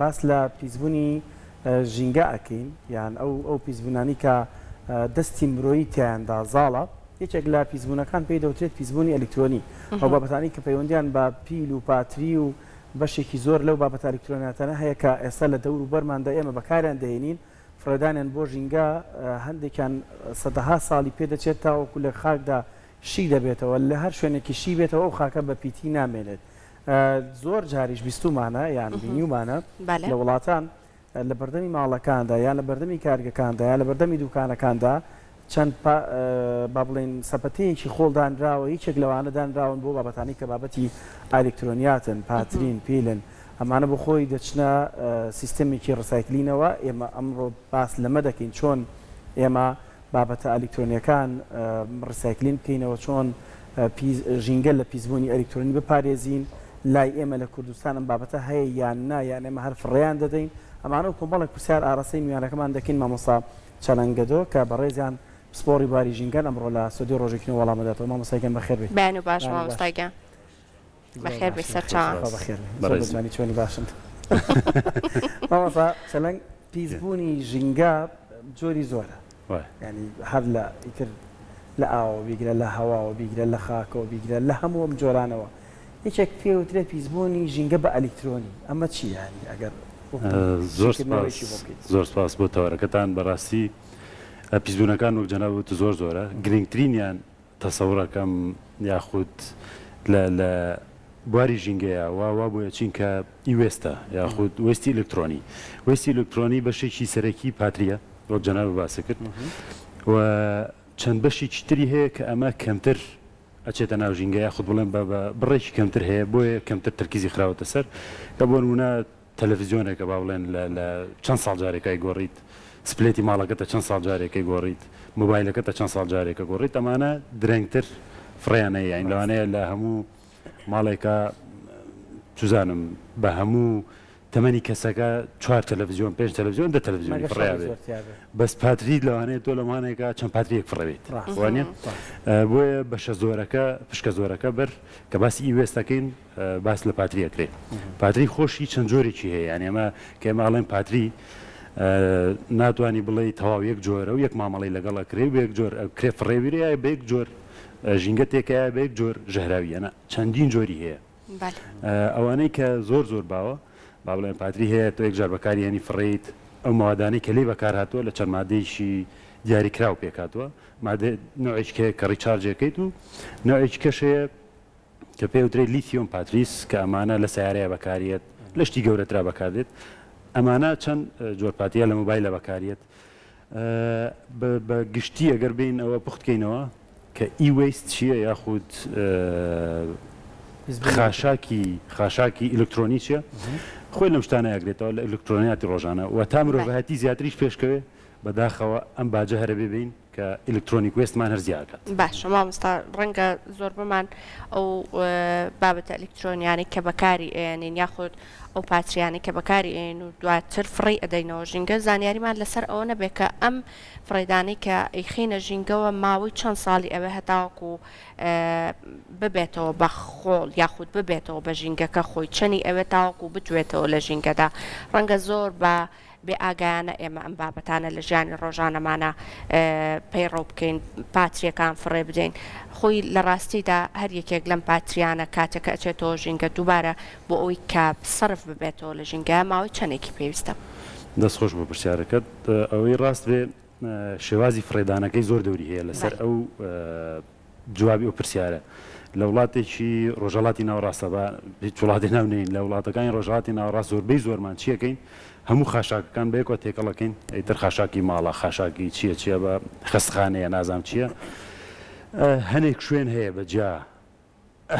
باس لە پیسبونی ژینگە ئەکەین یان ئەو ئەو پیسبونانی کە دەستی مرۆیی تیایاندا زاڵە، یەکێک لە پیسبونەکان پێی دەوترێت پیسبونی ئەلیکترۆنی، ئەو بابەتانەی کە پەیوەندیان بە پیل و پاتری و بەشێکی زۆر لەو بابەتە ئەلیکترۆنیاتانە هەیە کە ئێستا لە دەور و بەرماندا ئێمە بەکاریان دەهێنین، فڕێدانیان بۆ ژینگە هەندێکیان سەدەها ساڵی پێ دەچێت تاوەکو لە خاکدا شی دەبێتەوە، لە هەر شوێنێکی شی بێتەوە ئەو خاکە بە پیتی نامێنێت. زۆر جاریش بیستومانە یان بینیومانە لە وڵاتان لە بەردەمی ماڵەکاندا یان لە بەردەمی کارگەکاندا یان لە بەردەمی دوکانەکاندا چەند با بڵێین سەپەتەیەکی خۆڵ دانراوە یەکێک لەوانە دانراون بۆ بابەتانی کە بابەتی ئەلکترۆنیاتن پاترین پیلن ئەمانە بۆ خۆی دەچنە سیستەمێکی recycling ەوە ئێمە ئەمڕۆ باس لەمە دەکەین چۆن ئێمە بابەتە ئەلیکترۆنیەکان recycling بکەینەوە، چۆن ژینگە لە پیسبوونی ئەلیکترۆنی بپارێزین، لای ئێمە لە کوردستان ئەم بابەتە هەیە یان نا، یان ئێمە هەر فڕێیان دەدەین، ئەمانە و کۆمەڵێک پرسیار ئاراستەی میوانەکەمان دەکەین مامۆستا چەلەنگ گەدۆ کە بەڕێزیان پسپۆڕی بواری ژینگەن ئەمڕۆ لە ستۆدیۆی ڕۆژێکی نوێ وەڵام ئەداتەوە. مامۆستا گیان بەخێر بێی. بەیانی باش مامۆستا گیان. بەخێر بێی سەرچاوان. خوا بەخێر بێ. زۆر بە جوانی چۆنی باشن. مامۆستا چەلەنگ پیسبوونی ژینگە جۆری زۆرە یانی هەر لە ئیتر لە ئاوەوە بیگرە لە هەواوە بیگرە لە خاکەوە بیگرە لە هەموو ئەم جۆرانەوە یەکێک پێ وترێ پیسبوونی ژینگە بە ئەلیکترۆنی ئەمە چی یانی ئەگەر زۆر سپاس زۆر سپاس بۆ تەوەرەکەتان بەڕاستی پیسبوونەکان وەک جەنابت وتت زۆر زۆرە گرنگترینیان تەسەورەکەم یاخود لە لە بواری ژینگەیە وا وا بۆیە چین کە e-waste ە یاخود waste ی ئەلکترۆنی waste ی ئەلکترۆنی بەشێکی سەرەکی پاتریە وەک جەنابت باست کرد و چەند بەشێکی تری هەیە کە ئەمە کەمتر ئەچێتە ناو ژینگە یاخود بڵێم بە بە بڕێکی کەمتر هەیە بۆیە کەمتر تەرکیزی خراوەتە سەر کە بۆ نمونە تەلەفزیۆنێکە با بڵێن لە لە چەند ساڵ جارێک ئەیگۆڕیت، split ی ماڵەکەتە چەند ساڵ جارێک ئەیگۆڕیت، مۆبایلەکەتە چەند ساڵ جارێک ئەگۆڕیت، ئەمانە درەنگتر فڕێیان ئەیەین، ڕاستە. لەوانەیە لە هەموو ماڵێکا چوزانم بە هەموو تەمەنی کەسەکە چوار تەلەفزیۆن، پێنج تەلەفزیۆن، دە تەلەفزیۆنی مەگەر فڕێیا شەڕی بێ، زۆر تیا بێ. بەس پاتریت لەوانەیە تۆ لە مانێکا چەند پاترییەک فڕێ بێیت، ڕاستە، وانیە؟ ڕاستە. بۆیە بەشە زۆرەکە، پشکە زۆرەکە بەر کە باسی e-waste ئەکەین، باس لە پاتری ئەکرێ پاتری خۆشی چەند جۆرێکی هەیە یانی ئەمە کە ئێمە ئەڵێن پاتری ناتوانی بڵێ تەواو یەک جۆرە و یەک مامەڵی لەگەڵ ئەکرێ و یەک جۆر ئەکرێ فڕێویرێ یا بە یەک جۆر ژینگە تێکەیە بە یەک جۆر ژەهراویەنە چەندین جۆری هەیە ئەوانەی کە زۆر زۆر باوە با بڵێن پاتری هەیە تۆ یەکجار بەکاری هێنی فڕێیت ئەو مەوادانەی کە لێی بەکار هاتووە لە چەند مادەیەکی دیاریکراو پێکهاتووە مادە نوعێکی هەیە کە recharge ەکەیت و نوعێکی کەش هەیە کە پێی ئەوترێت lithium batteries کە ئەمانە لە سەیارەیا بەکاریەت لە شتی گەورەترا بەکاردێت ئەمانە چەند جۆر پاتریە لە مۆبایلە بەکاریەت بە گشتی ئەگەر بین ئەوە پوخت کەینەوە کە e-waste چییە یاخود خاشاکی خاشاکی ئەلکترۆنی چییە خۆی لەم شتانە ئەگرێتەوە لە ئەلکترۆنیاتی ڕۆژانە و تا مرۆڤایەتی زیاتریش پێشکەوێ بەداخەوە ئەم باجە هەرە بێ بین کە electronic waste مان هەر زیا ئەکات. باشە مامۆستا ڕەنگە زۆربەمان ئەو بابەتە ئەلیکترۆنیانەی کە بەکاری ئەیەنین یاخود ئەو پاتریانەی کە بەکاری ئەیەن و دواتر فڕێی ئەدەینەوە ژینگە زانیاریمان لەسەر ئەوە نەبێت کە ئەم فڕێدانەی کە ئەیخەینە ژینگەوە ماوەی چەند ساڵی ئەوێ هەتاوەکو ببێتەوە بە خۆڵ یاخود ببێتەوە بە ژینگەکە خۆی چەنی ئەوێت تاوەکو بتوێتەوە لە ژینگەدا ڕەنگە زۆر بە بێ ئاگایانە ئێمە ئەم بابەتانە لە ژیانی ڕۆژانەمانا پەیڕەو بکەین، پاتریەکان فڕێ بدەین، خۆی لە ڕاستیدا هەر یەکێک لەم پاتریانە کاتێک کە ئەچێتەوە ژینگە دووبارە بۆ ئەوەی کە سەرف ببێتەوە لە ژینگە ماوەی چەندێکی پێویستە؟ دەست خۆش بۆ پرسیارەکەت. ئەوەی ڕاست بێ شێوازی فڕێدانەکەی زۆر دەوری هەیە لەسەر ئەو جوابی ئەو پرسیارە لە وڵاتێکی ڕۆژهەڵاتی ناوەڕاستە با هیچ وڵاتێ ناو نێین لە وڵاتەکانی ڕۆژهەڵاتی ناوەڕاست زۆربەی زۆرمان چیەکەین هەموو خاشاکەکان بەیەکەوە تێکەڵەکەین ئیتر خاشاکی ماڵە خاشاکی چییە چییە بە خەستخانەیە نازانم چییە هەنێک شوێن هەیە بە جیا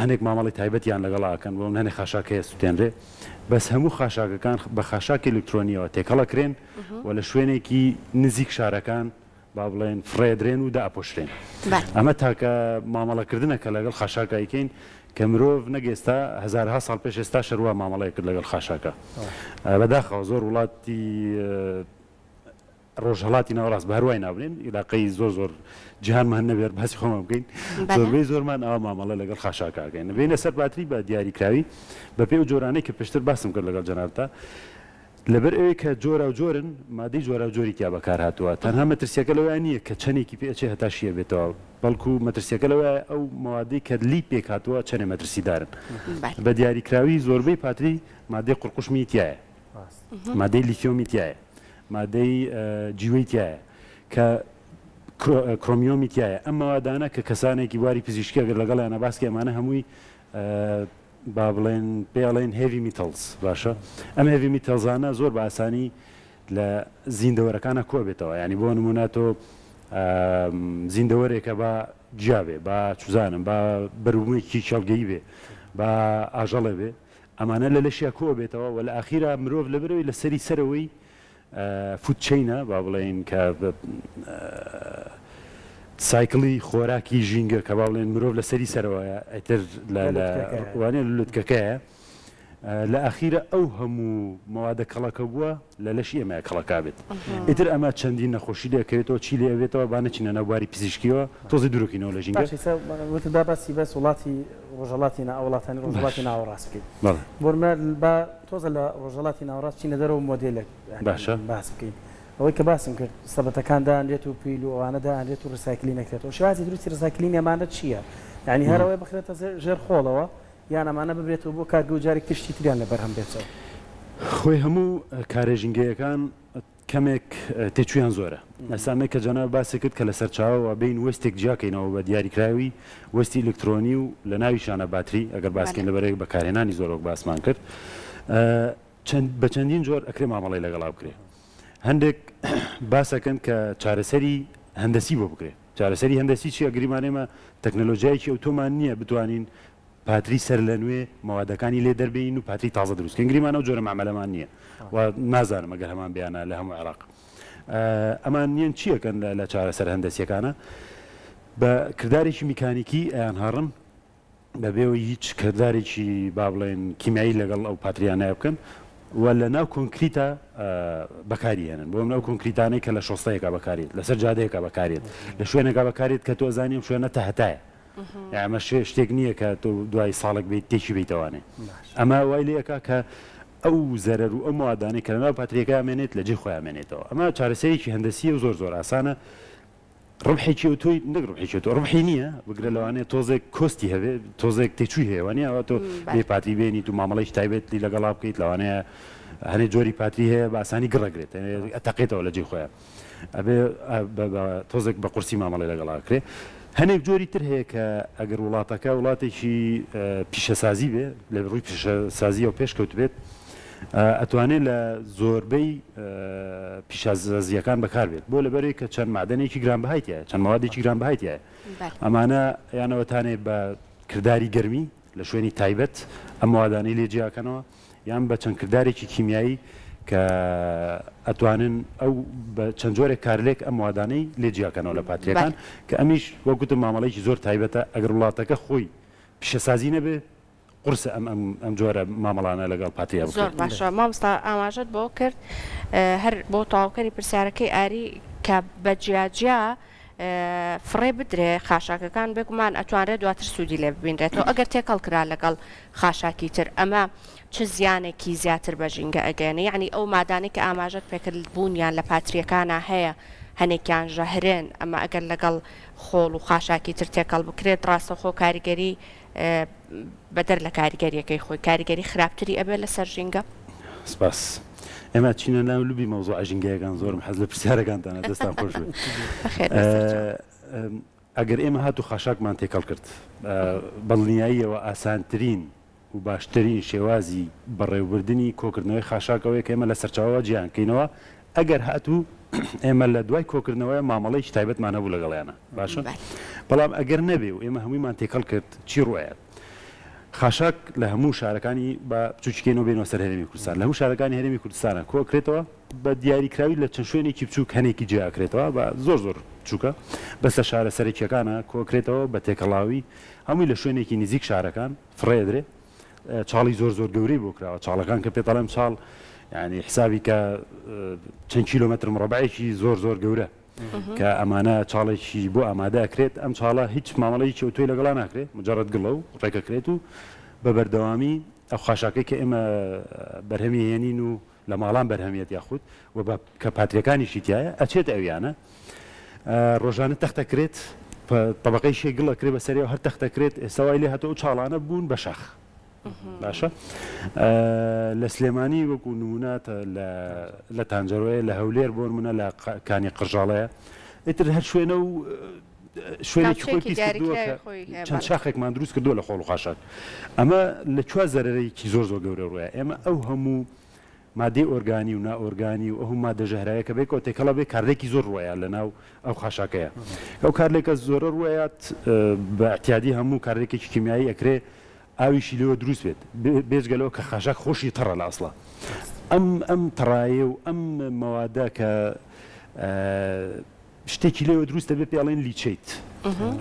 هەنێک مامەڵی تایبەتیان لەگەڵ ئەکەن بۆ من هەنێک خاشاک هەیە سوتێنرێ بەس هەموو خاشاکەکان بە خاشاکی ئەلکترۆنیەوە تێکەڵەکرێن و لە شوێنێکی نزیک شارەکان با بڵێن فڕێدرێن و دائەپۆشرێن. ئەمە تاکە مامەڵەکردنە کە لەگەڵ خاشاکا ئەیکەین کە مرۆڤ نەک ئێستا هەزارەها ساڵ پێش ئێستاش هەروا مامەڵەی کرد لەگەڵ خاشاکا. بەداخەوە زۆر وڵاتی ڕۆژهەڵاتی ناوەڕاست بە هەروای ناوبنێن ئیلاقەی زۆر زۆر جیهانمان نەبێت باسی خۆمان بکەین زۆربەی زۆرمان ئاوا مامەڵە لەگەڵ خاشاکا ئەکەین. بێینە سەر باتری بە دیاریکراوی بەپێی ئەو جۆرانەی کە پێشتر باسم کرد لەگەڵ جەنابتا. لەبەر ئەوەی کە جۆراوجۆرن، مادەی جۆراوجۆری تیا بەکار هاتووە. تەنها مەترسییەکە لەوەیا نییە کە چەندێکی پێ ئەچێ هەتا شی ئەبێتەوە، بەڵکو مەترسییەکە لەوەیایە ئەو مەوادەی کە لیی پێک هاتووە چەندێ مەترسیدارن. بە دیاریکراوی زۆربەی پاتری مادەی قوڕقوشمی تیایە، مادەی لیتیۆمی تیایە، مادەی جیوەی تیایە کە کرۆمیۆمی تیایە. ئەم مەوادانە کە کەسانێکی بواری پزیشکی ئەگەر لەگەڵیانا باس کەی ئەمانە هەمووی با بڵێن پێی ئەڵێن heavy metals باشە ئەم heavy metals انە زۆر بە ئاسانی لە زیندەوەرەکانە کۆ بێتەوە یعنی بۆ نمونە تۆ زیندەوەرێکە با گیا بێ با چوزانم با بەروبوومێکی کێڵگەیی بێ با ئاژەڵێ بێ ئەمانە لە لەشیا کۆ بێتەوە و لە ئاخیرا مرۆڤ لەبەرەوەی لە سەری سەرەوەی food chain ە با بڵێین کە cycle ی خۆراکی ژینگە کە با بڵێن مرۆڤ لە سەری سەرەوەیە ئیتر لە وانە لوتکەکەیە لە ئەخیرە ئەو هەموو مەوادە کەڵەکە بووە لە لەشی ئێمە کەڵەکا بێت ئیتر ئەمە چەندین نەخۆشی لێکەوێتەوە چی لێ بێتەوە با نەچینە ناو بواری پزیشکیەوە تۆزی دوورکەینەوە لە ژینگە. باشە وتت با باسی بەس وڵاتی ڕۆژهەڵاتی نا وڵاتانی ڕۆژهەڵاتی ناوەڕاست بکەین بۆ نمونە با تۆزە لە ڕۆژهەڵاتی ناوەڕاست بچینە دەرەوە مۆدێلێک باشە باس بکەین ئەوەی کە باسم کرد سەبەتەکان دانرێت و پیل و ئەوانە دانرێت و recycling نەکرێتەوە شێوازی دروستی recycling ئەمانە چییە یعنی هەر ئەوەیە بخرێتە ژێر خۆڵەوە یان ئەمانە ببرێتەوە بۆ کارگە و جارێک تر شتی تریان لە بەرهەم بێتەوە؟ خۆی هەموو کارە ژینگەیەکان کەمێک تێچوویان زۆرە. ئێستا ئەمەی کە جەنابت باسی کرد کە لە سەرچاوەوە بێین waste ێک جیا کەینەوە بە دیاریکراوی waste ی ئیلکترۆنی و لە ناویشانە باتری ئەگەر باس کەین لەبەرەی بەکارهێنانی زۆر وەک باسمان کرد چەند بە چەندین جۆر ئەکرێ مامەڵەی لەگەڵا بکرێ. هەندێک باس ئەکەن کە چارەسەری هەندەسی بۆ بکرێ. چارەسەری هەندەسی چییە؟ گریمان ئێمە تەکنەلۆژیایەکی ئەوتۆمان نییە بتوانین پاتری سەرلەنوێ مەوادەکانی لێ دەربێنین و پاتری تازە دروست کەین، گریمان ئەو جۆرە مەعمەلەمان نییە و نازانم ئەگەر هەمان بێ یان نا لە هەموو عێراق. ئەمان نییەن چی ئەکەن لە چارەسەرە هەندەسییەکانە؟ بە کردارێکی میکانیکی ئەیانهاڕن، بەبێ ئەوەی هیچ کردارێکی با بڵێین کیمیایی لەگەڵ ئەو پاتریانە بکەن و لە ناو کۆنکریتا بەکاری هێنن بۆ من ئەو کۆنکریتانەی کە لە شۆستەیەکا بەکارێت لەسەر جادەیەکا بەکارێت لە شوێنێکا بەکارێت کە تۆ ئەزانی ئەم شوێنە تەهتایە ئەمە شتێک نییە کە تۆ دوای ساڵێک بیت تێکی بیتەوانێ ئەمە وای لێ ئەکا کە ئەو زەرەر و ئەو موادانەی کە لەناو پاتریەکە مێنێت لە جێی خۆیان مێنێتەوە ئەمە چارەسەرێکی هەندەسیە و زۆر زۆر ئاسانە ڕبحێکی ئەوتۆی نەک ڕبحێکی ئەوتۆ ڕبحی نییە بگرە لەوانەیە تۆزێک cost ی هەبێ تۆزێک تێچووی هەیە وانە ئەوە تۆ بێ پاتری بێنیت و مامەڵەیەکی تایبەتی لەگەڵا بکەیت لەوانەیە هەنێ جۆری پاتری هەیە بە ئاسانی گڕەگرێت ئەتەقێتەوە لە جێی خۆیان ئەبێ تۆزێک بە قورسی مامەڵی لەگەڵا بکرێ هەنێک جۆری تر هەیە کە ئەگەر وڵاتەکە وڵاتێکی پیشەسازی بێ لە ڕووی پیشەسازیەوە پێشکەوت بێت ئەتوانێت لە زۆربەی پیشەسازییەکان بەکاربێت بۆ لەبەرەی کە چەند مەعدەنێکی گرانبەهای تیایە چەند مەوادێکی گرانبەهای تیایە ئەمانە یانەوەتانێ بە کرداری گەرمی لە شوێنی تایبەت ئەم مەوادانەی لێ جیاکەنەوە یان بە چەند کردارێکی کیمیایی کە ئەتوانن ئەو بە چەند جۆرێک کارلێک ئەم موادانەی لێ جیاکەنەوە لە پاتریەکان کە ئەمیش وەک گوتم مامەڵەیەکی زۆر تایبەتە ئەگەر وڵاتەکە خۆی پیشەسازی نەبێ قورسە ئەم ئەم ئەم جۆرە مامەڵانە لەگەڵ پاتریا زۆر بکرێت. باشە مامۆستا ئاماژەت بەوە کرد هەر بۆ تەواوکەری پرسیارەکەی ئاری کە بە جیا جیا فڕێ بدرێ خاشاکەکان بێگومان ئەتوانرێت دواتر سوودی لێ ببینرێتەوە ئەگەر تێکەڵ کرا لەگەڵ خاشاکی تر ئەمە چ زیانێکی زیاتر بە ژینگە ئەگەیەنێ یەعنی ئەو مادانەی کە ئاماژەت پێکرد بوونیان لە پاتریەکانا هەیە هەنێکیان ژەهرێن ئەمە ئەگەر لەگەڵ خۆڵ و خاشاکی تر تێکەڵ بکرێت ڕاستەوخۆ کاریگەری بەدەر لە کاریگەریەکەی خۆی کاریگەری خراپتری ئەبێت لەسەر ژینگە؟ سپاس. ئێمە ئەچینە ناو لوبی مەوزوعە ژینگەیەکان زۆرم حەز لە پرسیارەکانتانە دەستان خۆش بێت. بەخێر بێ سەرچاو. ئەگەر ئێمە هاتوو خاشاکمان تێکەڵ کرد بەدڵنیاییەوە ئاسانترین و باشترین شێوازی بەڕێوبردنی کۆکردنەوەی خاشاک ئەوەیە کە ئێمە لە سەرچاوەوە جیایان کەینەوە ئەگەر هاتوو ئێمە لە دوای کۆکردنەوەی مامەڵەیەکی تایبەتمان هەبوو لەگەڵیانە باشە بەڵام ئەگەر نەبێ و ئێمە هەموویمان تێکەڵ کرد چی ڕوئەیات خاشاک لە هەموو شارەکانی بە بچووکیکەینەوە بێنەوە سەر هەرێمی کوردستان لە هەموو شارەکانی هەرێمی کوردستانە کۆکرێتەوە بە دیاریکراوی لە چەند شوێنێکی بچووک هەنێکی جیا ئەکرێتەوە بە زۆر زۆر بچووکە بەس لە شارە سەرەکیەکانە کۆکرێتەوە بە تێکەڵاوی هەمووی لە شوێنێکی نزیک شارەکان فڕێ ئەدرێ چاڵی زۆر زۆر گەورەی بۆ کراوە چاڵەکان کە پێت ئەڵێم چاڵ یعنی حسابی کە چەند کیلۆمەتر مڕەبعێکی زۆر زۆر گەورە کە ئەمانە چاڵێکی بۆ ئامادە ئەکرێت ئەم چاڵە هیچ مامەڵەیەکی ئەوتۆی لەگەڵا ناکرێت مجرد گڵە و ڕێکەکرێت و بە بەردەوامی ئەو خاشاکەی کە ئێمە بەرهەمی هێنین و لە ماڵان بەرهەمیەت یاخود و بە کە پاتریەکانیشی تیایە ئەچێتە ئەویانە ڕۆژانە تەختە کرێت تەبەقەی شێ گڵ ئەکرێ بەسەریەوە هەر تەختە کرێت ئێستا وای لێ هاتووە ئەو چاڵانە بوون بە شاخ باشە لە سلێمانی وەکو نمونە لە تانجەرۆیە لە هەولێر بۆ نمونە لە کانی قرژاڵەیە ئیتر هەر شوێنە و شوێنێکی خۆی پیس کردووە کە چەند شاخێکمان دروست کردووە لە خۆڵ و خاشاک ئەمە لە چوار زەرەرێکی زۆر زۆر گەورە ڕووە ئێمە ئەو هەموو مادەی ئۆرگانی و نائۆرگانی و ئه و مادە ژەهراویە کە بەیکەوە تێکەڵ ئەبێ کارلێکی زۆر ڕووئەیات لەناو ئەو خاشاکەیا. ئەو کارلێکە زۆرە ڕووئەیات بە ئیعتیادی هەموو کارلێکێکی کیمیایی ئەکرێ ئاویشی لێوە دروست بێت بێجگە لەوە کە خاشاک خۆشی تەڕە لە ئەسڵا. ئەم ئەم تەڕایە و ئەم مەوادە کە شتێکی لێوە دروست دەبێت پێی ئەڵێن leachate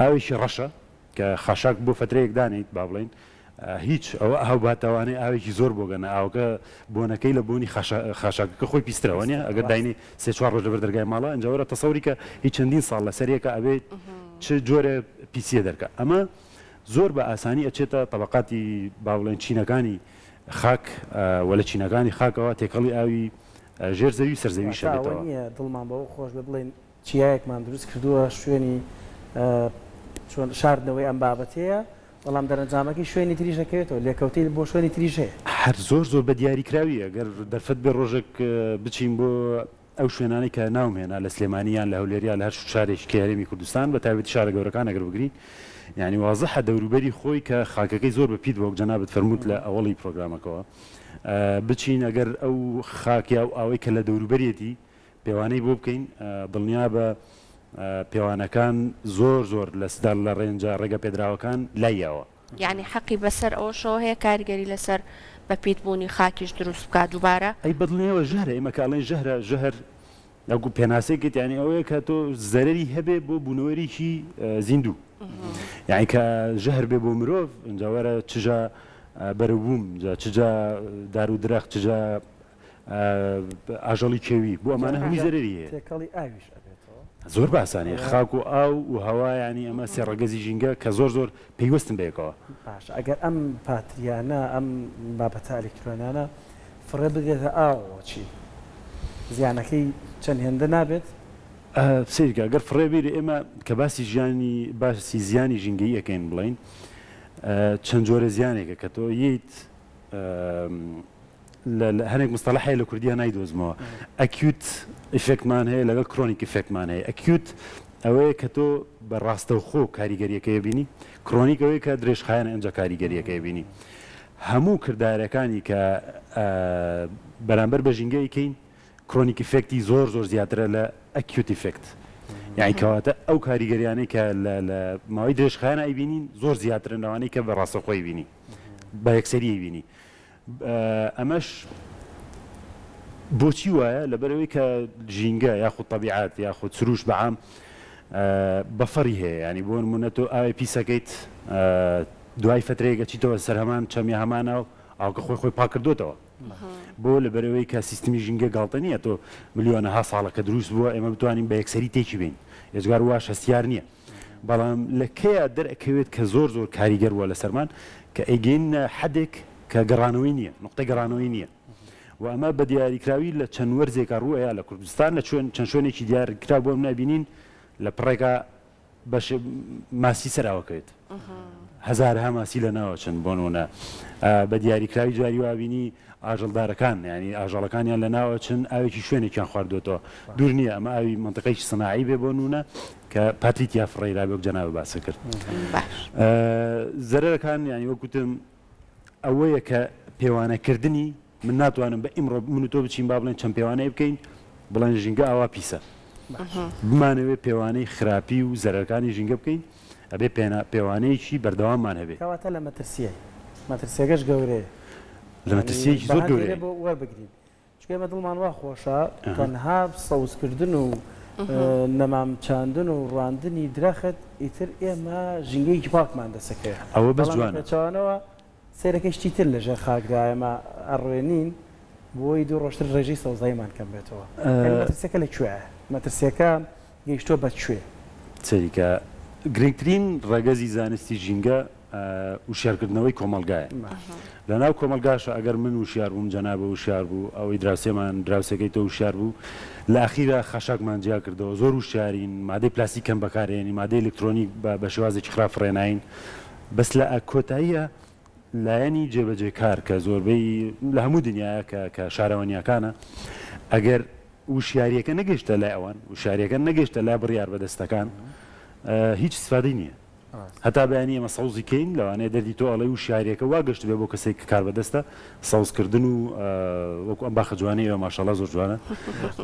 ئاوێکی ڕەشە کە خاشاک بۆ فەترەیەک دانێیت با بڵێین هیچ ئەوە ئاو باتەوانەی ئاوێکی زۆر بۆگەنە ئاوەکە بۆنەکەی لە بۆنی خاشاکەکە خۆی پیسترە وانە ئەگەر داینێ سێ چوار ڕۆژ لەبەر دەرگای ماڵە ئینجا وەرە تەسەوری کە هی چەندین ساڵ لەسەر یەکە ئەبێ چ جۆرە پیسیە دەرکا ئەمە زۆر بە ئاسانی ئەچێتە تەبەقاتی با بڵێن چینەکانی خاک وە لە چینەکانی خاکەوە تێکەڵی ئاوی ژێر زەوی سەر زەویش واتە ئەوە ئەبێتەوە. نییە دڵمان بەوە خۆش بێ بڵێین چیایەکمان دروست کردووە شوێنی چۆن شاردنەوەی ئەم بابەتەیە، بەڵام دەرەنجامەکەی شوێنی تریش دەکەوێتەوە، لێکەوتەی بۆ شوێنی تریش هەیە. هەر زۆر زۆر بە دیاریکراوی ئەگەر دەرفەت بێ ڕۆژێک بچین بۆ ئەو شوێنانەی کە ناوم هێنا لە سلێمانی یان لە هەولێر یا لە هەر شارێکی کەی هەرێمی کوردستان بە تایبەتی شارە گەورەکان ئەگەر بگرین یانی وازحە دەوروبەری خۆی کە خاکەکەی زۆر بە پیت بووە وەک جەنابت فەرمووت لە ئەوەڵی پرۆگرامەکەوە بچین ئەگەر ئەو خاک یا ئەو ئاوەی کە لە دەوروبەریەتی پێوانەی بۆ بکەین دڵنیابە پێوانەکان زۆر زۆر لە سدا لە range ە ڕێگە پێدراوەکان لای یاوە. یانی حەقی بەسەر ئەوەشەوە هەیە کاریگەری لەسەر بە پیت بوونی خاکیش دروست بکات دووبارە؟ ئەی بەدڵنیایەوە ژەهرە ئێمە کە ئەڵێین ژەهرە ژەهر وەکو پێناسەی کرد یانی ئەوەیە کە تۆ زەرەری هەبێ بۆ بوونەوەرێکی زیندوو یانی کە ژەهر بێ بۆ مرۆڤ ئینجا وەرە چجا بەرەوبووم جا چجا دار و درەخت چجا ئاژەڵی کێوی بۆ ئەمانە هەمووی زەرەری هەیە. تێکەڵی ئاویش ئەبێتەوە. زۆر بە ئاسانی خاک و ئاو و هەوا یانی ئەمە سێ ڕەگەزی ژینگە کە زۆر زۆر پەیوەستن بە یەکەوە. باشە ئەگەر ئەم پاتریانە ئەم بابەتە ئەلیکترۆنیانە فڕێ بدرێتە ئاوەوە چی؟ زیانەکەی چەند هێندە نابێت؟ سەیرکە گەر فڕێ بیرێ ئێمە کە باسی ژیانی باسی زیانی ژینگەیی ئەکەین بڵێین چەند جۆرە زیانێکە کە تۆ یەیت لە هەنێک مستەڵەح هەیە لە کوردیا نایدۆزمەوە acute effect مان هەیە لەگەڵ chronic effect مان هەیە acute ئەوەیە کە تۆ بە ڕاستەوخۆ کاریگەریەکەی بینی chronic ئەوەیە کە درێژخایەنە ئەنجا کاریگەریەکەی بینی هەموو کردارەکانی کە بەرامبەر بە ژینگەی کەین chronic effect ی زۆر زۆر زیاترە لە acute effect یعنی کەواتە ئەو کاریگەریانەی کە لە ماوەی درێژخایەن ئەیبینین زۆر زیاترن لەوانەی کە بە ڕاستەوخۆی بینی بە یەکسەری بینی ئەمەش بۆچی وایە؟ لەبەرئەوەی کە ژینگە یاخود تەبیعەت یاخود سروشت بە عام بەفەڕی هەیە یانی بۆ نموونە تۆ ئاوێ پیسەکەیت دوای فەترەیەک ئەچیتەوە سەر هەمان چەم یا هەمان ئاو ئاوکە خۆی خۆی پاک کردۆتەوە بۆ لەبەرئەوەی کە سیستمی ژینگە گاڵتە نییە تۆ ملیۆنەها ساڵە کە دروست بووە ئێمە بتوانین بە یەکسەری تێکی بین ئێجگار واش هەستیار نییە بەڵام لە کەیا دەرئەکەوێت کە زۆر زۆر کاریگەر بووە لەسەرمان کە ئەیگەیننە حەدێک کە گەڕانەوەی نییە، نوقتەی گەڕانەوەی نییە و ئەمە بە دیاریکراوی لە چەند وەرزێکا ڕوو ئەیا لە کوردستان لە چوێن چەند شوێنێکی دیارکراو بۆ منە ئەبینین لە پڕێکا بەشێ ماسی سەر ئاوەکەوێت هەزارەها ماسی لە ناوەچن بۆ نمونە بە دیاریکراوی جاری وا بینی ئاژەڵدارەکان یانی ئاژەڵەکانیان لە ناوەچن ئاوێکی شوێنێکیان خواردووەتەوە دوور نییە ئەمە ئاوی مەنتیقەیەکی سناعی بێ بۆ نمونە کە پاتری تیا فڕێیرابێ وەک جەنابت باست کرد زەرەرەکان یانی وەک وتم ئەوەیە کە پێوانەکردنی من ناتوانم بە ئیمڕۆ من و تۆ بچین با بڵێن چەند پێوانەیە بکەین بڵێن ژینگە ئاوا پیسە بمانەوێ پێوانەی خراپی و زەرەرەکانی ژینگە بکەین ئەبێ پێوانەیەکی بەردەواممان هەبێ. کەواتە لە مەترسییە، مەترسییەکەش گەورەیە. لە مەترسییەکی زۆر گەورەیە. بۆ وەربگرین چونکە ئێمە دڵمان وا خۆشە تەنها سەوزکردن و نەمام چاندن و ڕواندنی درەخت ئیتر ئێمە ژینگەیەکی پاکمان دەسەکەوێت. ئەوە بەس جوانە. بەڵام بەپێچەوانەوە سەیرەکەی شتی تر لەژێر خاکدا ئێمە ئەڕوێنین بۆی دوو ڕۆژتر ڕێژەی سەوزاییمان کەم بێتەوە. یانی مەترسیەکە لە کوێیە؟ مەترسیەکە گەیشتووە بە کوێ؟ سەیرکە گرنگترین ڕەگەزی زانستی ژینگە. وشیارکردنەوەی کۆمەڵگایە. لە ناو کۆمەڵگاشا ئەگەر من وشیار بووم، جەنابت وشیار بوو، ئەوەی دراوسێمان، دراوسێکەی تۆ وشیار بوو، لە ئەخیرا خاشاکمان جیا کردەوە، زۆر وشیارین، مادەی پلاستیک کەم بەکارئێنین، مادەی ئەلکترۆنیک بە شێوازێکی خراپ فڕێ ناین، بەس لە کۆتاییا لایەنی جێبەجێکار کە زۆربەی لە هەموو دنیایە کە کە شارەوانییەکانە، ئەگەر وشیارییەکە نەگەیشتە لای ئەوان، وشیارییەکە نەگەیشتە لای بڕیاربەدەستەکان، هیچ ئیستفادەی نییە. هەتا بەیانی ئێمە سەوزی کەین لەوانەیە دەردی تۆ ئەڵێی وشیاریەکە وا گەشتبێ بۆ کەسێک کە کاربەدەستە سەوز کردن و وەکو ئەم باخە جوانەی ئێوە ماشاءاللە زۆر جوانە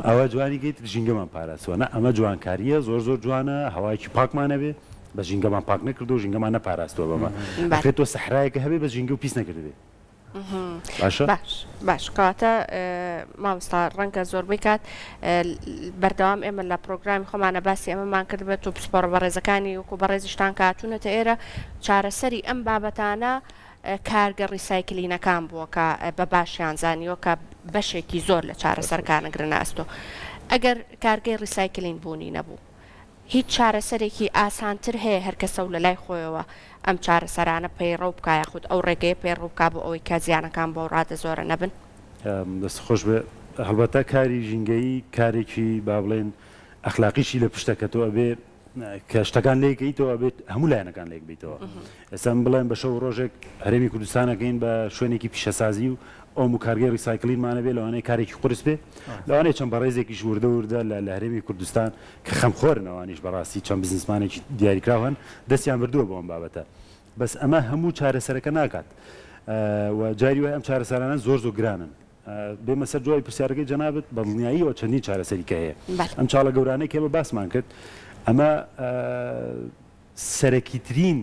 ئەوە جوانی کەیت ژینگەمان پاراستوە نا ئەمە جوانکاریە زۆر زۆر جوانە هەوایەکی پاکمان هەبێ بەس ژینگەمان پاک نەکردوە ژینگەمان نەپاراستوە بەمە ئەکرێ تۆ سەحرایەکە هەبێ بەس ژینگەو پیس نەکردبێ. باشە؟ باش باش کەواتە مامۆستا ڕەنگە زۆربەی کات بەردەوام ئێمە لە پرۆگرامی خۆمانە باسی ئەمەمان کردبێت و پسپۆڕە بەڕێزەکانی وەکو بەڕێزیشتان کە هاتوونەتە ئێرە چارەسەری ئەم بابەتانە کارگە recycling ەکان بووە کە بە باشیان زانیوە کە بەشێکی زۆر لە چارەسەرکانە گرنە ئەستۆ ئەگەر کارگەی recycling بوونی نەبوو هیچ چارەسەرێکی ئاسانتر هەیە هەر کەسە و لەلای خۆیەوە ئەم چارەسەرانە پەیڕەو بکا یاخود ئەو ڕێگەیە پەیڕەو بکا بۆ ئەوەی کە زیانەکان بەو ڕادە زۆرە نەبن؟ دەست خۆش بێ. هەڵبەتە کاری ژینگەیی کارێکی با بڵێین ئەخلاقیشی لە پشتە کە تۆ ئەبێ کە شتەکان لێک ئەیتەوە ئەبێت هەموو لایەنەکان لێک بەیتەوە. ئێستا من بڵێم بە شەو و ڕۆژێک هەرێمی کوردستان ئەکەین بە شوێنێکی پیشەسازی و ئۆم و کارگەی recycling مان هەبێ لەوانەیە کارێکی قورس بێ لەوانەیە چەند بەڕێزێکیش وردە وردە لە هەرێمی کوردستان کە خەمخۆرن ئەوانیش بەڕاستی چەند بزنسمانێکی دیاریکراو هەن دەستیان بردووە بۆ ئەم بابەتە بەس ئەمە هەموو چارەسەرەکە ناکات و جاری وایە ئەم چارەسەرانە زۆر زۆر گرانن بێمە سەر جوابی پرسیارەکەی جەنابت بەدڵنیاییەوە چەندین چارەسەری کە هەیە ئەم چاڵە گەورانەی کە ئێمە باسمان کرد ئەمە سەرەکیترین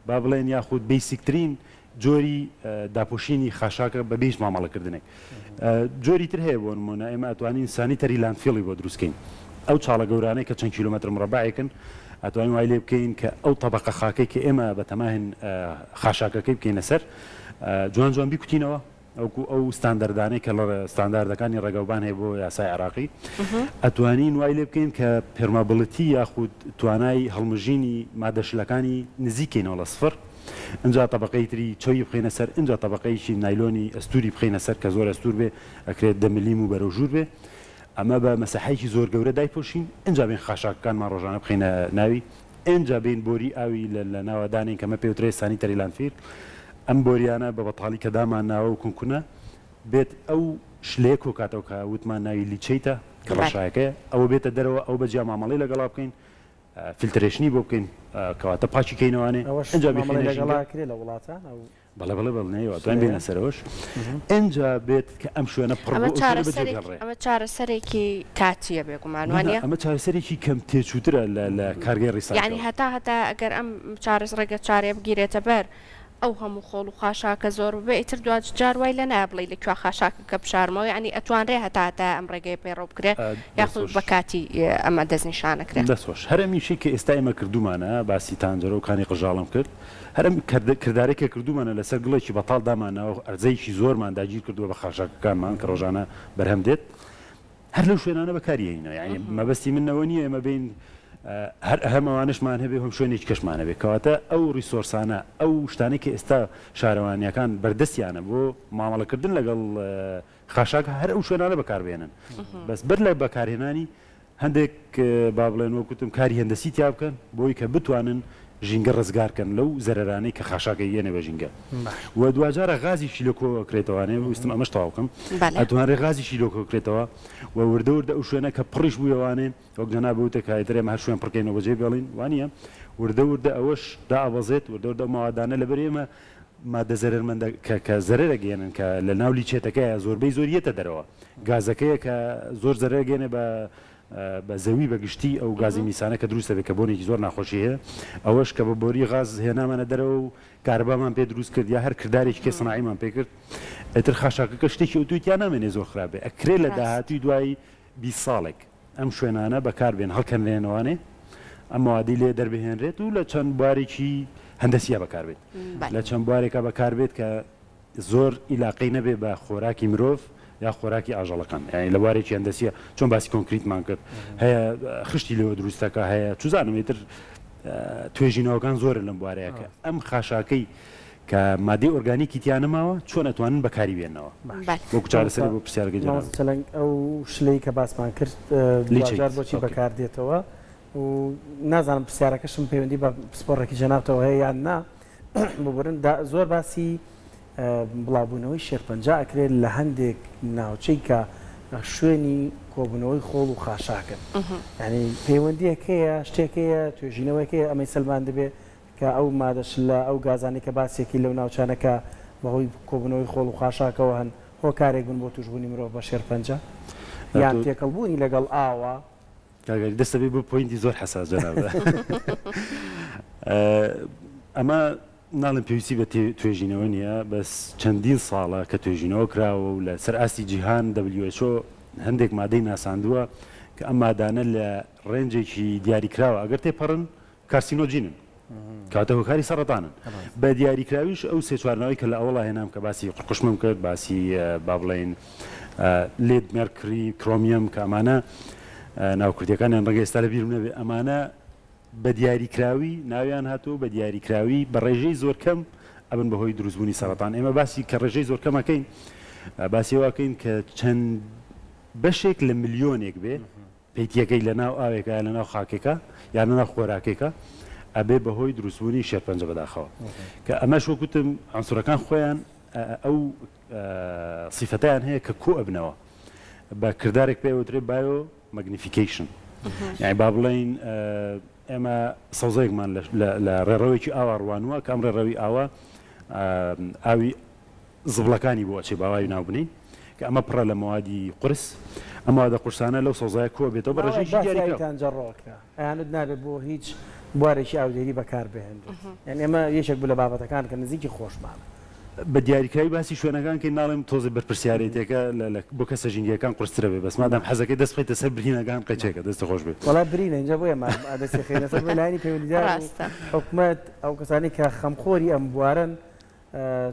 با بڵێن یاخود basic ترین جۆری داپۆشینی خاشاکە بەبێ هیچ مامەڵەکردنێک. جۆری تر هەیە بۆ نموونە ئێمە ئەتوانین sanitary landfill ی بۆ دروست کەین. ئەو چاڵە گەورانەی کە چەند کیلۆمەتر مڕەبەعێکن ئەتوانین وای لێ بکەین کە ئەو تەبەقە خاکەی کە ئێمە بەتەماهین خاشاکەکەی بکەینە سەر جوان جوان بیکوتینەوە. وەکو ئەو ستاندەردانەی کە لە ستانداردەکانی ڕێگاوبان هەیە بۆ یاسای عێراقی، ئەتوانین وای لێ بکەین کە permeability یاخود توانای هەڵمژینی مادە شلەکانی نزیک کەینەوە لە سفر، ئینجا تەبەقەی تری چەوی بخەینە سەر، ئینجا تەبەقەیەکی نایلۆنی ئەستووری بخەینە سەر کە زۆر ئەستوور بێ، ئەکرێت دە ملیم و بەرەو ژوور بێ، ئەمە بە مەساحەیەکی زۆر گەورە دایپۆشین، ئینجا بێین خاشاکەکانمان ڕۆژانە بخەینە ناوی. ئینجا بێین بۆری ئاوی لە ناوا دانێین کە ئەمە پێوترێ sanitary landfill، ئەم بۆریانە بە بەتاڵی کە دامان ناوە و کونکونە بێت ئەو شلەیە کۆکاتەوە کە وتمان ناوی leachate ە کە ڕەشایەکەیە ئەوە بێتە دەرەوە ئەو بە جیا مامەڵەی لەگەڵا بکەین filtration ی بۆ بکەین کەواتە پاکی کەینەوانێ ئەوەش ئینجا مامەڵەی بیخەینە لەگەڵا ژینگە. کرێ لە وڵاتان ئەو بەڵێ بەڵێ بەڵێ نەیەوە ئەتوانین بێینە سەرەوەش ئینجا بێت کە ئەم شوێنە پڕ ئەمە بوو ئەو شوێنە بەجێ چارەسەرێک بهێڵرێ. ئەمە چارەسەرێکی کاتییە بێگومان نا نا وانییە؟ ئەمە چارەسەرێکی کەم تێچووترە لە لە کارگەی یانی recycle. هەتا هەتا ئەگەر ئەم چارەس ڕێگە چارەیە بگیرێتە بەر ئەو هەموو خۆڵ و خاشاکە زۆر ببێ ئیتر دواجار وای لێ نایە بڵێی لە کوێ خاشاکەکە بشارمەوە یانی ئەتوانرێ هەتا هەتایە ئەم ڕێگەیە پەیڕەو بکرێ یاخود دەست بە خۆش. کاتی ئەمە دەستنیشانەکرێ؟ دەست خۆش. هەر ئەم ئیشەی کە ئێستا ئێمە کردوومانە باسی تانجەرۆ و کانی قژاڵم کرد هەر ئەم کردارەی کە کردوومانە لەسەر گڵێکی بەتاڵ دامانناوە و ئەرزەیەکی زۆرمان داگیر کردووە بە خاشاکەکانمان کە ڕۆژانە بەرهەم دێت هەر لەو شوێنانە بەکاری هێنینەوە یانی مەبەستی من ئەوە نییە ئێمە بێین هەر هەم ئەوانەشمان هەبێ و هەم شوێنێکی کەشمان هەبێ کەواتە ئەو resource انە ئەو شتانەی کە ئێستا شارەوانییەکان بەردەستیانە بۆ مامەڵەکردن لەگەڵ خاشاک هەر ئەو شوێنانە بەکاربهێنن بەس بەر لە بەکارهێنانی هەندێک با بڵێن وەک وتم کاری هەندەسی تیا بکەن بۆی کە بتوانن ژینگە ڕزگار کەن لەو زەرەرانەی کە خاشاک ئەیگەیەنێ بە ژینگە و دواجارە غازیشی لۆ کۆ ئەکرێتەوانێ ویستم ئەمەش تەواو بکەم ئەتوانرێ غازیشی لۆ کۆ کرێتەوە و وردە وردە ئەو شوێنە کە پڕیش بوویەوانێ وەک جەنابت وتت کە ئیتر ئێمە هەر شوێن پڕکەینەوە بەجێ بێڵین وانییە وردە وردە ئەوەش دائەبەزێت وردە وردە ئەو مەوادانە لەبەر ئێمە مادە زەرەرمەندە کە کە زەرەر ئەگەیەنن کە لە ناو leachate ەکەیە زۆربەی زۆر یەتە دەرەوە گازەکەیە کە زۆر زەرەر ئەگەیەنێ بە بە زەوی بە گشتی ئەو گازی میسانە کە دروست دەبێت کە بۆنێکی زۆر ناخۆشی هەیە ئەوەش کە بە بۆری غاز هێنامانە دەرەوە و کارەبامان پێ دروست کرد یا هەر کردارێکی کێ سناعیمان پێ کرد ئیتر خاشاکەکە شتێکی ئەوتۆی تیا نامێنێ زۆر خراپ بێ ئەکرێ لە داهاتووی دوای 20 ساڵێک ئەم شوێنانە بەکار بێن، هەڵکەنرێنەوانێ، ئەم مەوادەی لێ دەربهێنرێت و لە چەند بوارێکی هەندەسییا بەکار بێت. لە چەند بوارێکا بەکار بێت کە زۆر ئیلاقەی نەبێ بە خۆراکی مرۆڤ یا خۆراکی ئاژەڵەکان. یانی لە بوارێکی هەندەسییا چۆن باسی کۆنکریتمان کرد، هەیە خشتی لێوە دروست دەکا، هەیە چوزانم ئیتر. توێژینەوەکان زۆرن لەم بوارەیە کە ئەم خاشاکەی کە مادەی ئۆرگانیکی تیا نەماوە چۆن ئەتوانن بەکاری بێننەوە وەکو چارەسەری بۆ پرسیارەکەی جەنابت. مامۆستا چەلەنگ ئەو شلەی کە باسمان کرد دواجار بۆچی بەکار دێتەوە و نازانم پرسیارەکەشم پەیوەندی بە پسپۆڕێکی جەنابتەوە هەیە یان نا ببورن زۆر باسی بڵاوبوونەوەی شێرپەنجە ئەکرێت لە هەندێک ناوچەی کە شوێنی کۆبوونەوەی خۆڵ و خاشاکن یانی پەیوەندیەک هەیە شتێک هەیە توێژینەوەیەک هەیە ئەمەی سەلماندبێ کە ئەو مادە شلە ئەو گازانەی کە باسیەکی لەو ناوچانە کە بەهۆی کۆبوونەوەی خۆڵ و خاشاکەوە هەن هۆکارێک بن بۆ توشبوونی مرۆڤ بە شێرپەنجە یان تێکەڵبوونی لەگەڵ ئاوە. کاک عەلی دەستە بێ بۆ point ی زۆر حەساس جەنابت ئەمە ناڵێم پێویستی بە توێژینەوە نییە، بەس چەندین ساڵە کە توێژینەوە کراوە و لە سەر ئاستی جیهان WHO هەندێک مادەی ناساندووە کە ئەم مادانە لە range ێکی دیاریکراوە ئەگەر تێپەڕن carcinogen ن کەواتە هۆکاری سەڕەتانن. بە دیاریکراویش ئەو سێ چوار ناوەی کە لە ئەوەڵا هێنام کە باسی قورقوشمم کرد، باسی با بڵێین lead، mercury، chromium کە ئەمانە ناوە کوردییەکانیان ڕەنگە ئێستا لە بیرم نەبێ ئەمانە بە دیاریکراوی ناویان هاتووە و بە دیاریکراوی بە ڕێژەی زۆر کەم ئەبن بە هۆی دروستبوونی سەرەتان. ئێمە باسی کە ڕێژەی زۆر کەم ئەکەین باسی ئەوە ئەکەین کە چەند بەشێک لە ملیۆنێک بێ پەیتیەکەی لە ناو ئاوێکا یان لە ناو خاکێکا یان لە ناو خۆراکێکا ئەبێ بە هۆی دروستبوونی شێرپەنجە بەداخەوە کە ئەمەش وەک وتم عەنسوڕەکان خۆیان ئەو سیفەتەیان هەیە کە کۆ ئەبنەوە بە کردارێک پێ ئەوترێ biomagnification یانی با بڵێین ئێمە سەوزەیەکمان لە ڕێڕەوێکی ئاوا ڕوانووە کە ئەم ڕێڕەوی ئاوە ئاوی زبڵەکانی بۆ ئەچێ باوای ناو بنێین کە ئەمە پڕە لە مەوادی قورس ئەم مەوادە قورسانە لەو سەوزایە کۆ ئەبێتەوە بە ڕێژەیەکی دیاریکراو. ئەیانوت نابێت بۆ هیچ بوارێکی ئاودێری بەکار بهێنرێت یانی ئەمە یەکێک بوو لە بابەتەکان کە نزیکی خۆشمانە. بە دیاریکراوی باسی شوێنەکان کەین ناڵێم تۆزێ بەرپرسیارێتیەکە لە بۆ کەسە ژینگەیەکان قورسترە بێ بەس مادام حەزەکەی دەست بخەیتە سەر برینەکان قەیچێکە دەستت خۆش بێت. وەڵا برینە ئینجا بۆیە ما دەستی خەینە سەر بۆیە لایەنی پەیوەندیدار و ڕاستە. حکومەت ئەو کەسانەی کە خەمخۆری ئەم بوارەن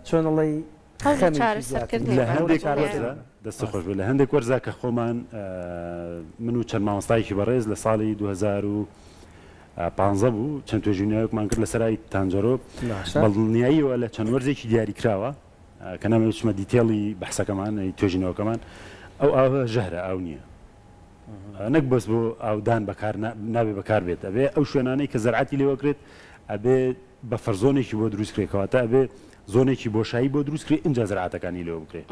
چۆن ئەڵێی هەوڵی خەمێکی زیاتر چارەسەرکردنی لە بە هەندێک هەوڵی وەرزا چارەسەر دەستت خۆش بێت لە هەندێک وەرزا کە خۆمان من و چەند مامۆستایەکی بەڕێز لە ساڵی 2015 بوو چەند توێژینەوەیەکمان کرد لەسەر ئاوی تانجەرۆ باشە. بەدڵنیاییەوە لە چەند وەرزێکی دیاریکراوە کە نامەوێت بچمە detail ی بەحسەکەمان توێژینەوەکەمان ئەو ئاوە ژەهرە ئاو نییە نەک بەس بۆ ئاودان بەکار نابێ بەکار بێت ئەبێ ئەو شوێنانەی کە زەرعەتی لێوەکرێت ئەبێ buffer zone ێکی بۆ دروست کرێ کەواتە ئەبێ zone ێکی بۆشایی بۆ دروست کرێ ئینجا زەرعاتەکانی لێوە بکرێ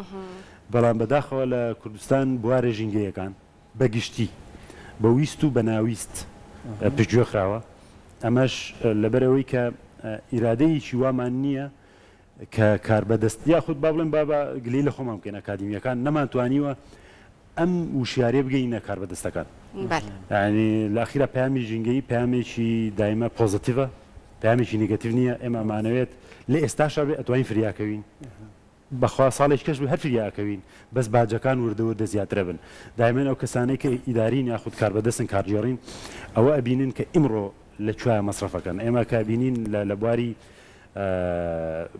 بەڵام بەداخەوە لە کوردستان بوارە ژینگەیەکان بە گشتی بە ویست و بە ناویست پشتگوێ خراوە ئەمەش لەبەرئەوەی کە ئیرادەیەکی وامان نییە کە کاربەدەست یاخود با بڵێم با با گلەیی لە خۆمان بکەین ئەکادیمییەکان نەمانتوانیوە ئەم وشیاریە بگەینە کاربەدەستەکان یانی لە ئەخیرا پەیامی ژینگەیی پەیامێکی دایمە positive ە پەیامێکی negative نییە ئێمە ئەمانەوێت لە ئێستاشا بێ ئەتوانین فریاکەوین بەخوا ساڵێکی کەش بێ هەر فریا ئەکەوین بەس باجەکان وردە وردە زیاترە بن دایمەن ئەو کەسانەی کە ئیدارین یاخود کاربەدەستن کارگێڕین ئەوە ئەبینن کە ئیمڕۆ لە کوایە مەسرەفەکەن ئێمە کە ئەبینین لە بواری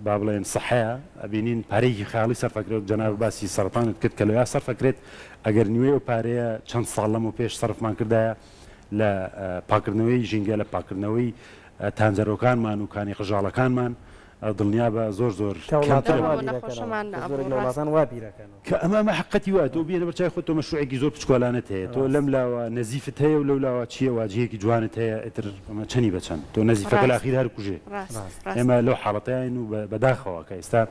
با بڵێن سەحەیە ئەبینین پارەیەکی خەیاڵی سەرف ئەکرێت جەنابت باسی سەرەتانت کرد کە لەویا سەرف ئەکرێت ئەگەر نیوەی ئەو پارەیە چەند ساڵ لەمەو پێش سەرفمان کردایە لە پاکردنەوەی ژینگە لە پاکردنەوەی تانجەرۆکانمان و کانی قژاڵەکانمان دڵنیابە زۆر زۆر کە وڵاتان کەمترە وا بۆ بیرەکەنەوە نەخۆشەمان کە زۆرێک نەئەبوو لە ڕاستە. وڵاتان وا بیرەکەنەوە. کە ئەمە ئەمە حەقیقەتی وایە تۆ بینە بەرچاوی خۆت تۆ مەشروعێکی زۆر بچکۆلانەت هەیە تۆ ڕاستە. لەم لاوە نەزیفت هەیە و لەو لاوە چییە واجهەیەکی جوانت هەیە ئیتر ئەمە چەنی بە چەند تۆ نەزیفەکە لە ڕاست ئاخیر هەر کوژێ ڕاست ڕاستە. ڕاست. ئێمە لەو حاڵەتەین و بە بەداخەوە کە ئێستا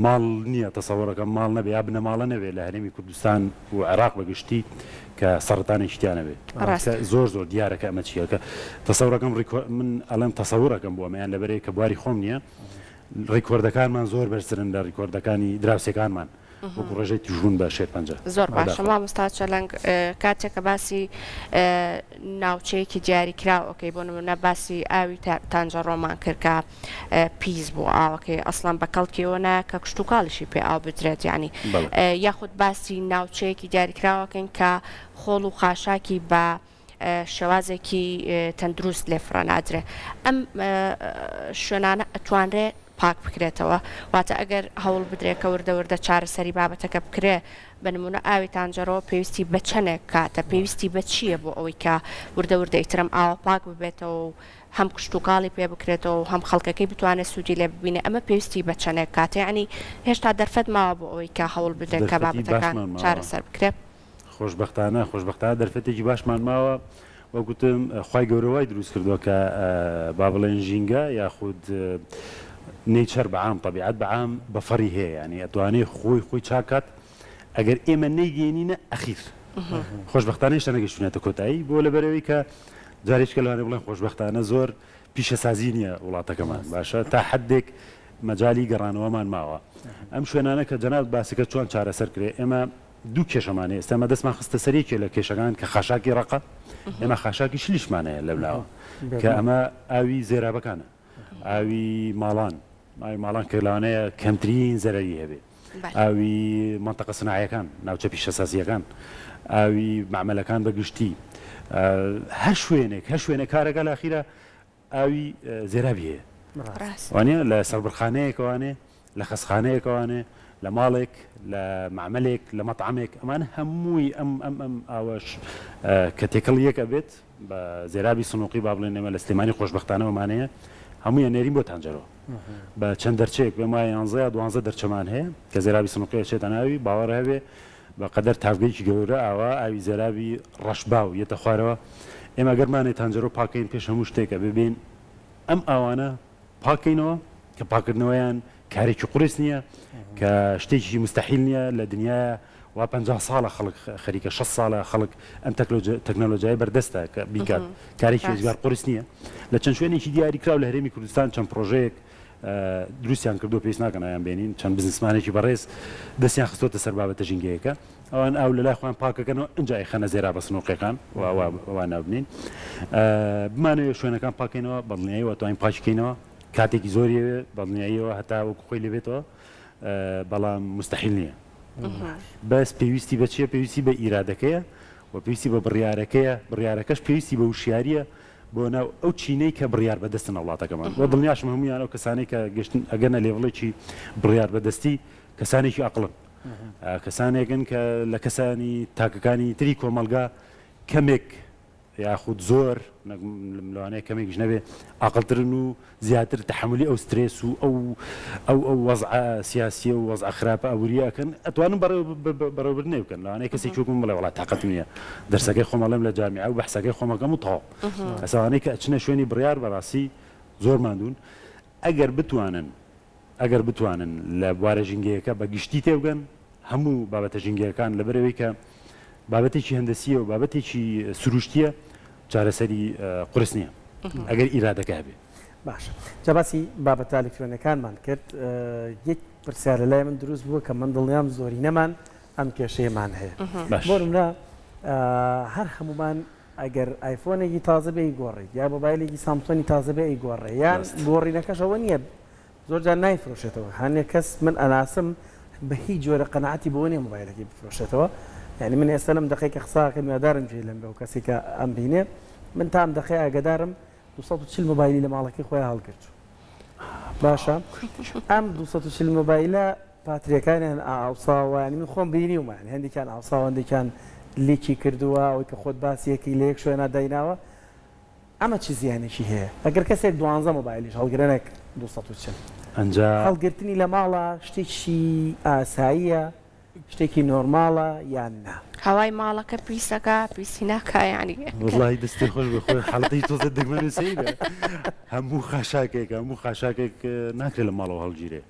ماڵ نییە تەسەوڕەکەم ماڵ نەبێ یا بنەماڵە نەبێ لە هەرێمی کوردستان و عێراق بە گشتی کە سەڕەتانێکی تیا نەبێ ڕاست. کە زۆر زۆر دیارە کە ئەمە چییە کە تەسەوڕەکەم ڕیکۆ من ئەڵێم تەسەوڕەکەم بۆ ئەمەیان لەبەرەی کە بواری خۆم نییە ڕیکۆردەکانمان زۆر بەرزترن لە ڕیکۆردەکانی دراوسێکانمان وەکو ڕێژەی توشبوون بە شێرپەنجە. زۆر باشە بەداخەوە. مامۆستا چەلەنگ کاتێک کە باسی ناوچەیەکی دیاریکراو ئەکەی بۆ نمونە باسی ئاوی تانجەڕۆمان کرد کە پیس بوو ئاوەکەی ئەسڵەن بە کەڵکیەوە نایە کە کشتوکاڵیشی پێ ئاو بدرێت یانی بەڵێ. یاخود باسی ناوچەیەکی دیاریکراوەکەین کە خۆڵ و خاشاکی بە شێوازێکی تەندروست لێ فڕە نادرێ ئەم شوێنانە ئەتوانرێ. پاک بکرێتەوە واتە ئەگەر هەوڵ بدرێ کە وردە وردە چارەسەری بابەتەکە بکرێ بە نمونە ئاوی تانجەرۆ پێویستی بە چەنێک کاتە پێویستی بە چییە بۆ ئەوەی کە وردە وردە ئیتر ئەم ئاوە پاک ببێتەوە و هەم کشتوکاڵی پێ بکرێتەوە و هەم خەڵکەکەی بتوانێت سوودی لێ ببینێ ئەمە پێویستی بە چەنێک کاتە یانی هێشتا دەرفەت ماوە بۆ ئەوەی کە هەوڵ بدرێت کە دەرفەتی بابەتەکان باشمان ماوە. چارەسەر بکرێ. خۆشبەختانە خۆشبەختانە دەرفەتێکی باشمان ماوە وەک وتم خوای گەورە وای دروست کردووە کە با بڵێن ژینگە یاخود nature بە عام تەبیعەت بە عام بەفەڕی هەیە یانی ئەتوانێ خۆی خۆی چاک کات ئەگەر ئێمە نەیگەینینە ئەخیر خۆشبەختانە هێشتا نەگەیشتوینەتە کۆتایی بۆ لەبەرەوەی کە جارێکە لەوانەیە بڵێن خۆشبەختانە زۆر پیشەسازی نییە وڵاتەکەمان باشە تا حدێک مەجالی گەڕانەوەمان ماوە ئەم شوێنانە کە جەنابت باسەکە چۆن چارەسەر کرێ ئێمە دوو کێشەمان هەیە، ئێستا ئێمە دەستمان خستە سەر یەکێ لە کێشەکان کە خاشاکی ڕەقە، ئێمە خاشاکی شلیشمان هەیە لەولاوە کە ئەمە ئاوی زێرابەکانە، ئاوی ماڵان، ئاوی ماڵان کە لەوانەیە کەمترین زەرەری هەبێ، ئاوی مەنتەقە سناعیەکان، ناوچە پیشەسازییەکان، ئاوی مەعمەلەکان بە گشتی، هەر شوێنێک، هەر شوێنێک کارەکە لە ئەخیرا ئاوی زێرابی هەیە وانە لە سەربڕخانەیەکەوانێ لە خەسخانەیەکەوانێ لە ماڵێک لە مەعمەلێک لە مەتعەمێک ئەمانە هەمووی ئەم ئەم ئەم ئاوەش کە تێکەڵ یەک ئەبێت بە زێرابی سنوقی با بڵێن ئێمە لە سلێمانی خۆشبەختانەوەمانەیە هەموویان نێرین بۆ تانجەرۆ بە چەند دەرچەیەک پێم وایە یانزە یا دوانزە دەرچەمان هەیە کە زێرابی سنوقی ئەچێتە ناوی باوەڕ هەبێ بە قەدەر تاڤگەیەکی گەورە ئاوا ئاوی زێرابی ڕەش باو یەتە خوارەوە ئێمە گەر مانێ تانجەرۆ پاکەین پێش هەموو شتێک ئەبێ بێین ئەم ئاوانە پاکەینەوە کە پاکردنەوەیان کارێکی قورس نییە کە شتێکی مستحیل نییە لە دنیاە وا 50 ساڵە خەڵک خەریکە 6 ساڵە خەڵک ئەم تەکنەلۆژیای بەردەستە کە بیکات کارێکی ئێجگار قورس نییە لە چەند شوێنێکی دیاریکراو لە هەرێمی کوردستان چەند پرۆژەیەک دروستیان کردووە پێویست ناکە ناویان بێنین چەند بزنسمانێکی بەڕێز دەستیان خستۆتە سەر بابەتە ژینگەیەکە ئەوان ئاو لە لای خۆیان پاکەکەنەوە ئینجا ئەیخەنە زێرابە سنوقیەکان وا ناوبنین بمانەوێ شوێنەکان پاکەینەوە بەڵنیاییەوە توانین پاکیکەینەوە کاتێکی زۆری ئەوێ بەڵنیاییەوە هەتا وەکو خۆی لێبێتەوە بەڵام مستحیل نییە بەس پێویستی بە چییە پێویستی بە ئیرادەکەیە و پێویستی بە بڕیارەکەیە بڕیارەکەش پێویستی بە وشیاریە بۆ ناو ئەو چینەی کە بڕیار بەدەستن لە وڵاتەکەمان و دڵنیاشم هەموویان ئەو کەسانەی کە گەشتن ئەگەنە لێڤڵێکی بڕیار بەدەستی کەسانێکی ئەقڵن کەسانێکن کە لە کەسانی تاکەکانی تری کۆمەڵگا کەمێک یاخود زۆر لەوانەیە کەمێکیش نەبێ ئاقڵترن و زیاتر تەحەمولی ئەو سترێس و ئەو ئەو ئەو وەزعە سیاسیە و وەزعە خراپە ئابووریە ئەکەن ئەتوانن بەڕێوەبردنێ بکەن لەوانەیە کەسێکی وەک من بڵێ وەڵا تاقەتم نییە دەرسەکەی خۆم ئەڵێم لە جامیعە و بەحسەکەی خۆم ئەکەم و تەواو کەسەوانەی کە ئەچنە شوێنی بڕیار بەڕاستی زۆر ماندوون ئەگەر بتوانن ئەگەر بتوانن لە بوارە ژینگەیەکە بە گشتی تێبگەن هەموو بابەتە ژینگەیەکان لەبەرئەوەی کە بابەتێکی هەندەسییە و بابەتێکی سروشتییە چارەسەری قورس نییە ئەگەر ئیرادەکە هەبێ. باشە جا باسی بابەتە ئەلکترۆنیەکانمان کرد یەک پرسیار لە لای من دروست بووە کە من دڵنیام زۆرینەمان ئەم کێشەیەمان هەیە بۆ نمونە هەر هەمومان ئەگەر ئایفۆنێکی تازە بێ ئەیگۆڕیت یا مۆبایلێکی سامسۆنی تازە بێ ئەیگۆڕێ یان گۆڕینەکەش ئەوە نییە زۆر جار نایفرۆشێتەوە هەنێک کەس من ئەناسم بە هیچ جۆرە قەناعەتی بەوە نیە مۆبایلەکەی بفرۆشێتەوە یعنی من ئێستا لەم دەقەی کە قسە ئەکەم هیوادارم گوێی لەم بێ و کەسی کە ئەمبینێ من تا ئەم دەقەی ئاگادارم 240 مۆبایلی لە ماڵەکەی خۆیان هەڵگرتوو باشە ئەم 240 مۆبایلە پاتریەکانیان ئاوساوە یانی من خۆم بینیومە یانی هەندێکیان ئاوساوە هەندێکیان leak ی کردووە ئەوەی کە خۆت باسی ئەکەی لە یەک شوێنا دایناوە ئەمە چ زیانێکی هەیە ئەگەر کەسێک دوانزە مۆبایلیش هەڵگرە نەک 240 ئەنجا هەڵگرتنی لە ماڵا شتێکی ئاساییە شتێکی نۆرماڵە یان نا؟ هەوای ماڵەکە پیسەکا پیسی ناکا یانی. وەڵاهی دەستی خۆش بێ خۆی حەڵقەی تۆزێ دەگمەن و سەیرە هەموو خاشاکێک هەموو خاشاکێک ناکرێ لە ماڵەوە هەڵگیرێ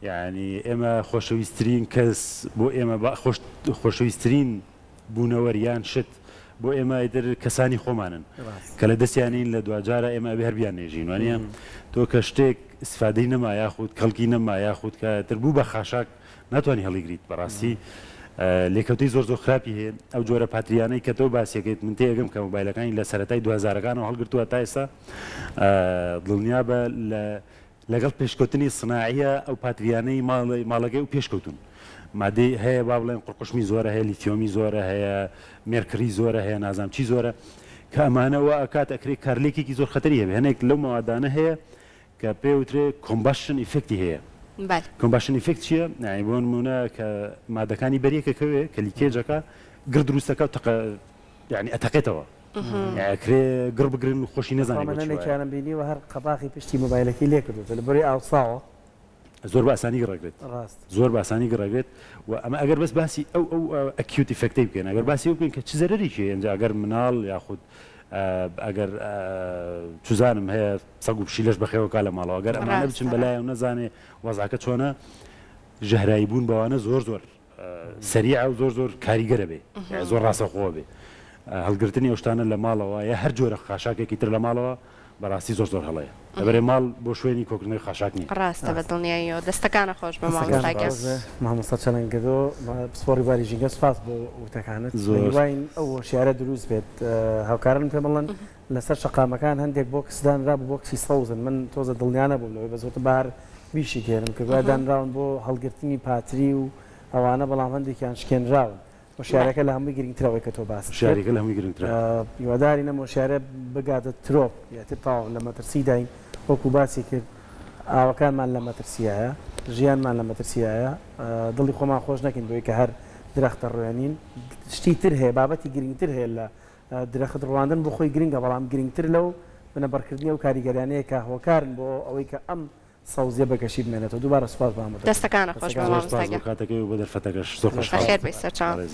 یانی ئێمە خۆشەویسترین کەس بۆ ئێمە خۆشەویسترین بوونەوەر یان شت بۆ ئێمە ئیتر کەسانی خۆمانن کە لە دەستیانین لە دواجارە ئێمە ئەبێ هەر بیان نێژین وانە تۆ کە شتێک ئیسفادەی نەما یاخود کەڵکی نەما یاخود کە تر بوو بە خاشاک ناتوانانی هەڵیگریت بەڕاستی لێکەوتەی زۆر زۆر خراپی هەیە ئەو جۆرە پاتریانەی کە تۆ باسیەکەیت من تێگەم کە مۆبایلەکانی لە سەرەتای 2000ەکانەوە هەڵگرتووە تا ئێستا دڵنیابە لە لەگەڵ پێشکەوتنی سناعیە ئەو پاتریانەی ماڵەکەی ئەو پێشکەوتوون. مادەی هەیە با بڵێن قوڕقوشمی زۆرە هەیە، لیتیۆمی زۆرە هەیە، مێرکری زۆرە هەیە، نازانم چی زۆرە کە ئەمانە وا ئەکات ئەکرێ کارلێکێکی زۆر خەتەری هەبێ. هەنێک لەو مەوادانە هەیە کە پێ وترێ combustion effect ی هەیە. بەلێ. combustion effect چییە؟ یانی بۆ نموونە کە مادەکانی بەریەکە کەوێ کە leakage ەکە گڕ دروست دەکا و تەقە یانی ئەتەقێتەوە. یانی ئەکرێ گڕ بگرن و خۆشی نەزانێ بۆ چی وایە. نەنێکیانم بینیوە هەر قەپاخی پشتی مۆبایلەکەی لێ کردووەتەوە لە بەری ئاوساوە. زۆر بە ئاسانی گڕ ئەگرێت. ڕاست. زۆر بە ئاسانی گڕ ئەگرێت و ئەمە ئەگەر بەس باسی ئەو ئەو acute effect ەی بکەین ئەگەر باسی ئەو بکەین کە چ زەرەرێکی هەیە ئینجا ئەگەر مناڵ یاخود ئەگەر چوزانم هەیە سەگ و پشیلەش بەخێوەکا لە ماڵەوە گەر ئەمانە بچن بەلایە و نەزانێ وەزعەکە چۆنە ژەهرایی بوون بەوانە زۆر زۆر سەریعە و زۆر زۆر کاریگەرە بێ زۆر ڕاستەخۆ بێ هەڵگرتنی ئەو شتانە لە ماڵەوە یا هەر جۆرە خاشاکێکی تر لە ماڵەوە بەڕاستی زۆر زۆر هەڵەیە لەبەرێ ماڵ بۆ شوێنی کۆکردنەوەی خاشاک نییە. ڕاستە بە دڵنیاییەوە دەستەکانە خۆش بێ مامۆستا گیان. مامۆستا چەلەنگ گەدۆ پسپۆڕی بواری ژینگە سوپاس بۆ وتەکانت بەهیواین ئەو هۆشیارە دروست بێت هاوکارانم پێم بڵێن لەسەر شەقامەکان هەندێک بۆکس دانرابوو بۆکسی سەوزن من تۆزە دڵنیا نەبووم لەوەی بەس وتم با هەر بیشیکێنم کە گوایە دانراون بۆ هەڵگرتنی پاتری و ئەوانە بەڵام هەندێکیان شکێنراون هۆشیارەکە لە هەمووی گرنگترە ئەوەی کە تۆ باست کرد. هۆشیاریەکە لە هەمووی گرنگترە. هیوادارین ئەم هۆشیارە بگاتە ترۆپ ئیتر تەواو لە مەترسیداین وەکو باسی کرد ئاوەکانمان لە مەترسیایە ژیانمان لە مەترسیایە دڵی خۆمان خۆش نەکەین بۆی کە هەر درەختە ڕوێنین شتی تر هەیە بابەتی گرنگتر هەیە لە درەخت ڕواندن بۆ خۆی گرنگە بەڵام گرنگتر لەو بنەبڕکردنی ئەو کاریگەریانەیە کە هۆکارن بۆ ئەوەی کە ئەم سەوزیە بە گەشی بمێنێتەوە دووبارە سوپاس بۆ هەموو دەستەکانت خۆش بێ مامۆستا گیان. زۆر سوپاس بۆ کاتەکەی و بۆ دەرفەتەکەش زۆر خۆشحاڵم. بەخێر بێی سەرچاوم.